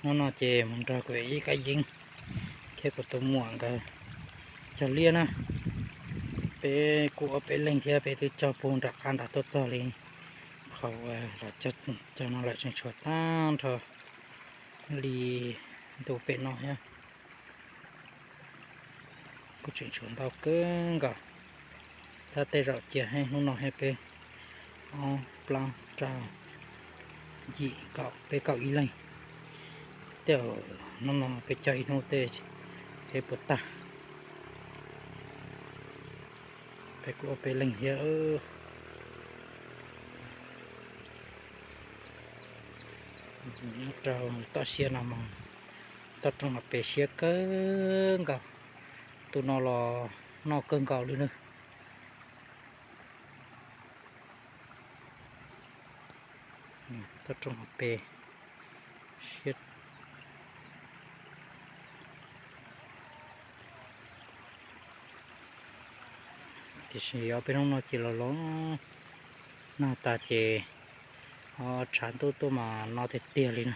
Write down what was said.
Hnub no ces mus nrog kuv ib kab yeeb thiab kuv tus muam nkawd cog liaj na. Peb kuj ob peb leeg thiab peb twb cog puag nram qab nram tuaj txog li qhov uas los cog no lawm, tseem tshuav tag nrho li ntu pem no thiab. Kuj tseem tshuav ntau kawg nkaus. Tab tej zaum cia hnub no thiab peb ob plaub rau yim kaum peb kaum ib leeg. Tej zaum hnub no peb cog ib hnub tej thiab puas tag. Peb kuj ob peb leeg thiab. Nyob rau toj siab no mas toj roob hauv pes siab kawg nkaus. Ntu no los noj kawg nkaus li na. Toj roob hauv pes siab. Tiam sis ob peb hnub no ces los los nag tas ces tshav ntuj tuaj mas no tiag tiag li na.